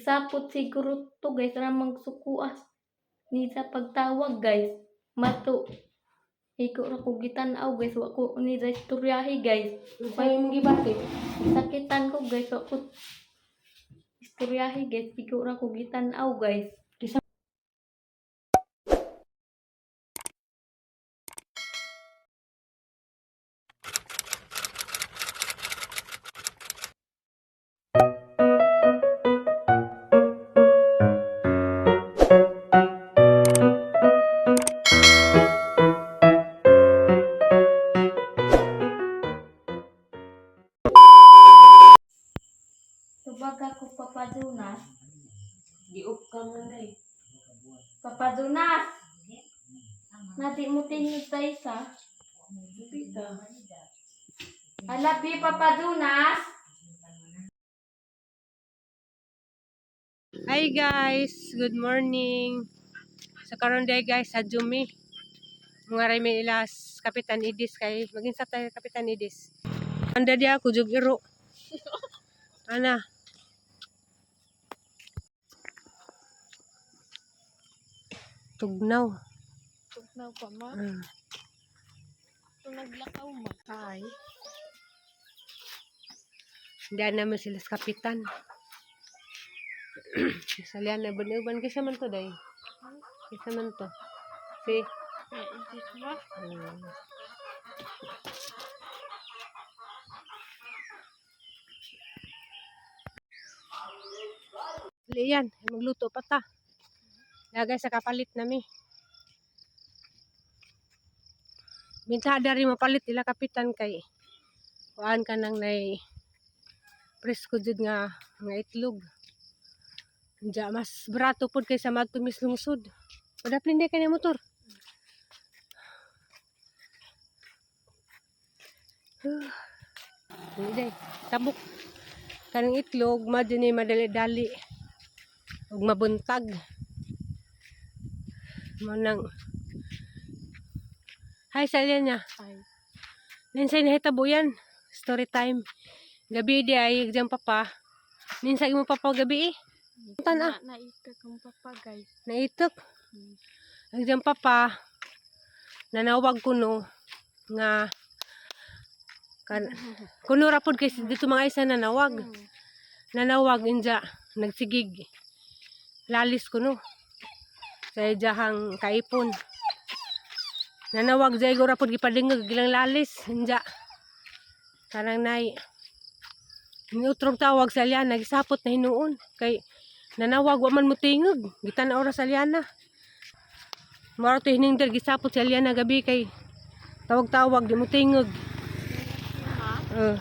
Gisapot siguro to, guys, ramang sukuas ni sa pagtawag, guys. Mato igo ra ko gitan-aw, guys, wa ko ni sa istoryahe, guys. Unsa imong gibati? Gisakitan ko, guys, wa ko istoryahe, guys, igo ra ko gitan-aw, guys. Kisa Tubaga ko, Papa Jonas. Giup ka man day. Papa Jonas! Nadi mo tingog sa isa. Pita. I love you, Papa Jonas! Hi guys, good morning. So karon day guys sa Jumi. Mga ray may ilas Kapitan Idis kay maginsa tayo Kapitan Idis. Anda dia ako jug iro. Ana. Tugnaw. Tugnaw pa, ma. Tunaglakaw, ma. Hi. Hindi naman sila sa kapitan. Salian na uban kaysa man to day. Kaysa man to. Si. Eh, Idis ma. Dali yan, magluto pa ta. Lagay sa kapalit nami. Minta dari mapalit ila kapitan kay kuan ka nang nay presko jud nga nga itlog. Diya mas barato pod kaysa magtumis lungsod. Padaplin di kay na motor. Hindi day, tabok. Kanang itlog, madyo ni madali-dali. Ug mabuntag. Mo nang Hi, salya niya. Ay. Ninsay nahitabo yan. Story time. Gabi di ay exam papa. Ninsay mo papa gabi eh. Tan ah. Naita kang papa, guys. Naitok. Exam papa. Nanawag ko no nga kan kuno ra pod kay dito mga isa nanawag. Nanawag inja nagsigig. Lalis kuno. Sa ijahang kaipon. Nanawag jay ra pod gipadingog gilang lalis inja. Kanang nay niutrong tawag sa Aliana gisapot na hinuon kay nanawag wa man motingog gitan-aw ra sa Aliana. Mao to hiningdar gisapot sa Aliana gabi kay tawag-tawag di mo tingog. Ma?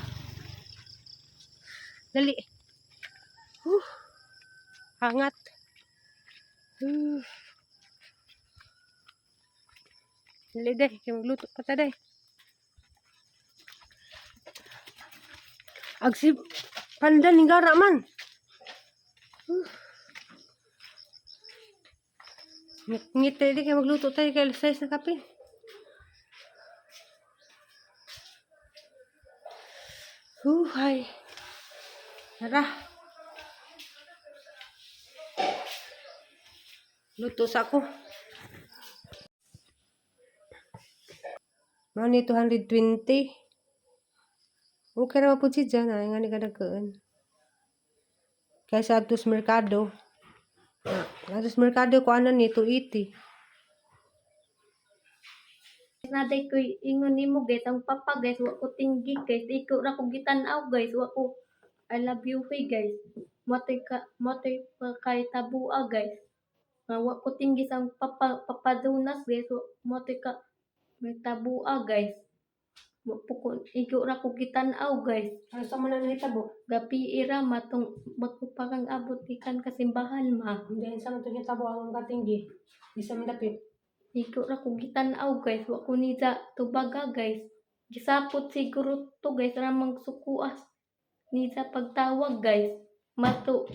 Dali. Huh. Hangat. Huh. Dali day, kay magluto pa ta day. Agsi pandan ni gara man. Huh. Ngit di kay magluto tayo kay alas 6 na kape. Huhay. Tara. Luto sa ako. Mao ni 220. Okay ra po siya dyan. Ay, nga ni kadagkaan. Kaysa atos merkado. Ah, atos merkado ko ano ni 280. Naday ko ingon nimo, guys, ang papa, guys, wa ko tinggi, guys, ikaw ra ko gitan-aw, guys, wa ko I love you hey, guys. Motoy ka motoy pa kay tabua, guys. Nga wa ko tinggi sa ang papa Papa Jonas, guys, wa motoy ka may tabua, guys. Wa po ko ikaw ra ko gitan-aw, guys. Ano sa mo na nahitabo? Gabi ira matong magpuparang abot ikan kasimbahan, ma. Hindi sa man ito hitabo ang katinggi. Di sa man dapit. Igo ra ko gitan-aw, guys, wa ko nida tubaga, guys. Gisapot siguro to, guys, ramang sukuas ni sa pagtawag, guys. Mato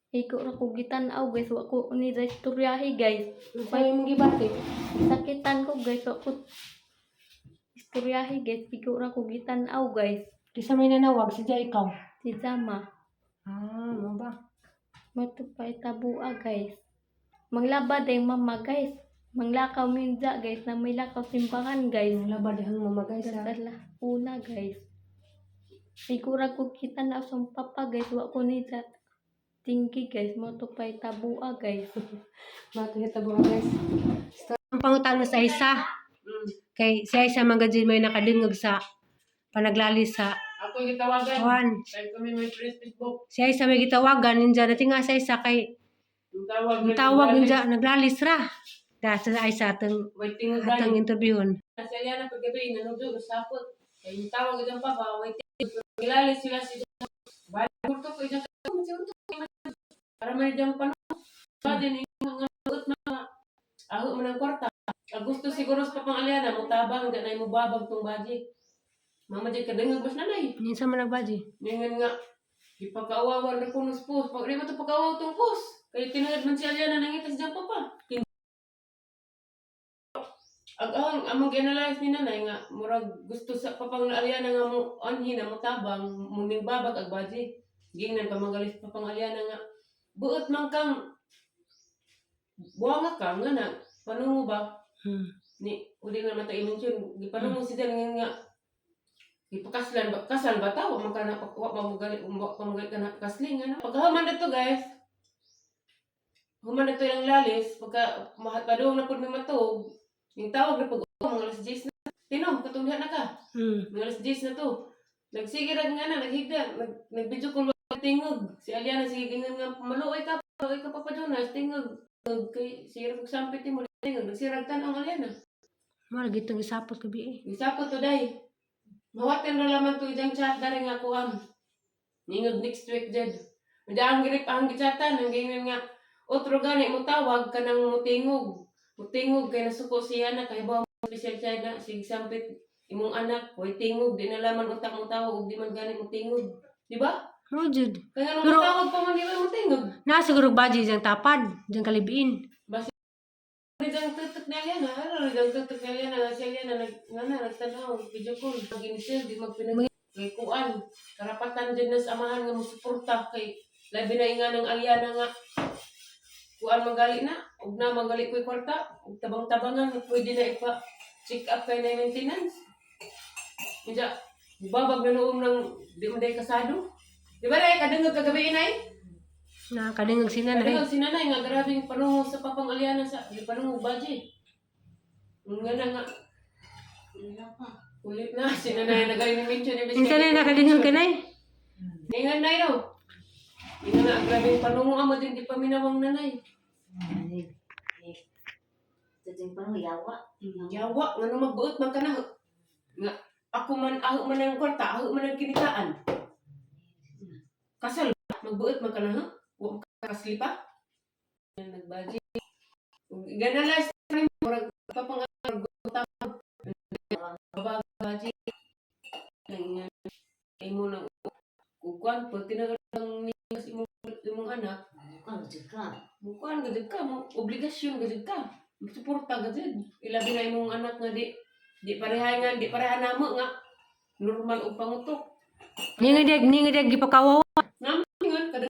igo ra ko gitan-aw, guys, wa ko nida istoryahe, guys. Unsa imong gibati? Gisakitan ko, guys, wa ko istoryahe, guys, igo ra ko gitan-aw, guys. Di sa may nanawag, si ikaw. Si Zama. Ah, mo ba? Mao to pahitabua, guys. Manglaba day mama, guys. Manglakaw minja, guys, na may lakaw simbahan, guys. Wala ba dihang mama, guys, ha? Dasala una, guys. Sigura ko kita na sa papa, guys, wa ko ni sa tinggi, guys, mo to pahitabua, guys. Matahitabo, guys. Ang pangutan sa isa. Kay si Aisa mga may nakadingog sa panaglalis sa Ako yung gitawagan. Juan. Kaya kami may friends Facebook. Si Aisa may gitawagan ninja dati nga sa Aisa kay Yung tawag. ang tawag ninja naglalis ra. Da sa Aisa atong May tingog atong gani. interviewon. Sa iya na paggabi, nanudo, sapot. Kaya yung tawag itong papa, may tingog. Gilalis sila si Bali, kurto ko isang para may diyang panahon. Pwede ni mga uot na aho man ang kwarta. Ang gusto siguro sa papang Aliana, mutabang, di na mo babag tong baji. Mama di kadangag mas nanay. Ninsa man nagbaji. Ningan nga, ipagkaawawan na kunos pos. Pag di mo ito pagkaawaw tong pos. Kaya tinagad man si Aliana nangitas diyang papa. Ag ang among gi-analyze ni nanay nga murag gusto sa papang na Aliana nga mo anhi na motabang muning babag ag baji. Gingnan pa magalis papang Aliana nga buot man kang buwanga ka nga na panungo ba ni uli na mata i-mention gipanungo si Dan nga gipakaslan ba kasal ba ta wa man ka na wa pa mo gali wa pa mo gali ka na kasling ano pagkahuman na to, guys, human na to yung lalis pagka mahatpadong na pud mi matug yung tawag na pag oh, mga alas 10 na tinom katong diha na ka mga alas 10 na to nagsige ra nga na naghigda nag nag-video call tingog si Aliana sige gingon nga maluoy ka Papa Jonas tingog kay sige kog sampit mo tingog nagsirag tan-ang Aliana. Mao lagi itong isapot gabi eh. Gisapot to day. Mawatin ra laman to ijang chat dari nga kuam. Ningod next week jed. Unya ang grip ang gichatan ang gingon nga otro gani mo tawag kanang mutingog. Mutingog kay nasuko siya na kay ba special child na sig sampit imong anak way tingog di na laman utak mo tawag ug di man gani mo tingog. Di ba? Mao jud. Kaya nung tawag pa man di man mo tingog. Na siguro baji diyang tapad, diyang kalibiin. Rijang tutok na yan, ha? Ano, rijang tutok na yan, ha? Siya yan, nag, nga na, nagtanaw, video call, mag-inisil, di magpinag... Kay kuan, karapatan dyan na sa amahan nga musuporta kay labi na nga ng Aliana nga kuan magali na, ug na magali ko'y kwarta, ug tabang-tabangan, pwede na ipa check up kay na maintenance. Kaya, babag na noong ng di mo day kasado. Di ba day, kadungog kagabi inay? Na kadingog si nanay. Kadungog si nanay nga, grabing panungo sa papang Aliana sa, di panungo budget. Nga na nga. Ulit na, si nanay nagaling ni mention ni Insa na nakadingog ka nay? Ningan na no. Ningan na, grabing panungo amo din, di pa minawang nanay. Yawa, nga nung magbuot man ka na. Nga, ako man, ako man ang kwarta, ako man ang kinitaan. Kasal, magbuot man ka na, ha? Huwag ka kasli pa. Nagbaji. Ganalas, murag, papang babaji. Imo na kukuan pag tinagang ni imong imong anak, mukuan gud ka mo obligasyon gud ka. Suporta gud. Ilabi na imong anak nga di di pareha nga di pareha namo nga normal og pangutok. Ninga diag gipakawawa. Ningon kada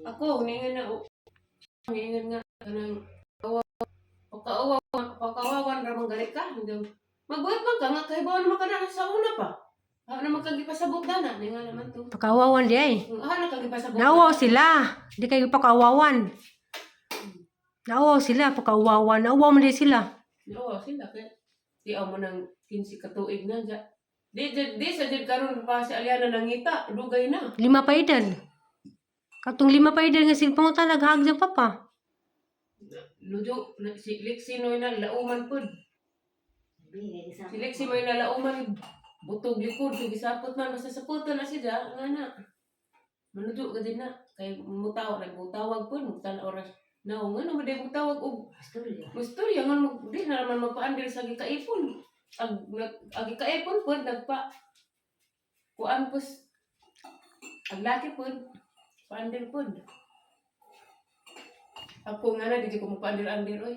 ako ningon na oh, ningon nga kanang pagkaawa pagkaawawan ra man gali ka hanggang magbuhat man ka nga kay bawa naman ka na sa una pa. Ha naman kang gipasabot dana ningon naman to. Pakawawan di ay. Ha na kang gipasabot. Nawaw sila. Di kayo pakawawan. Nawaw sila, pakawawan. Nawaw man di sila. Oo, sila kay di amo nang 15 ka tuig na dya. Di di, di sa jud karon pa si Aliana nangita, dugay na. 5 pa edad. Katong 5 pa edad nga sila pangutan naghag diyang papa. Lujo na, si Lexi noy na lauman pud. Si Lexi may na lauman butog likod kay gisapot man basta saputon na siya nga na. Manujo ka din na kay mutaw nagmutawag pud mutan oras. Naw nga no di mutawag og mustorya nga mag, di na naman magpaandir sa gikaipon. Ag, nag, ag gikaipon pud nagpa kuan pus ag laki pud paandir pud. Ako nga na di ko magpaandir-andir oy.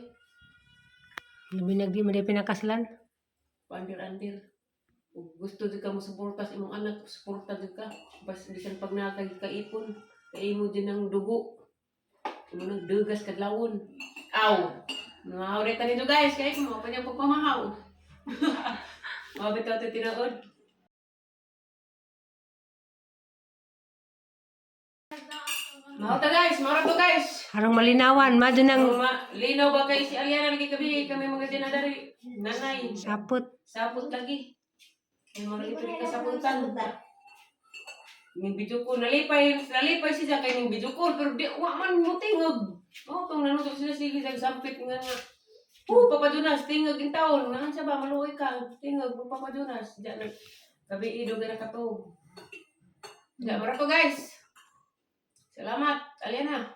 Labi nagdi man di pinakaslan. Paandir-andir. Ug gusto jud ka mo suporta sa imong anak, suporta jud ka. Bas bisan pag naa kay gikaipon. Kay imo din ang dugo. Imo nang dugas kadlawon. Aw. Mahaw rin nito, guys, kay mo pa niyang pagpamahaw. Mao bitaw to tinuod. Mahaw ta, guys, mahaw to, guys. Harang malinawan, madyo nang Ang linaw ba kay si Aliana lagi kabi kami mga dinadari. Nanay, sapot. sapot lagi. May mga lagi ka saputan. Ning video ko nalipay, nalipay siya kay ning video call pero di wa man mo tingog. Oh, tong nanutok sila sige sa sampit nga nga. Oh, Papa Jonas, tingog in taon. Nga sa ba maluoy ka. Tingog mo, Papa Jonas. Diyan nag gabi idog na nakatog. Diyan mara to, guys. Salamat, Aliana.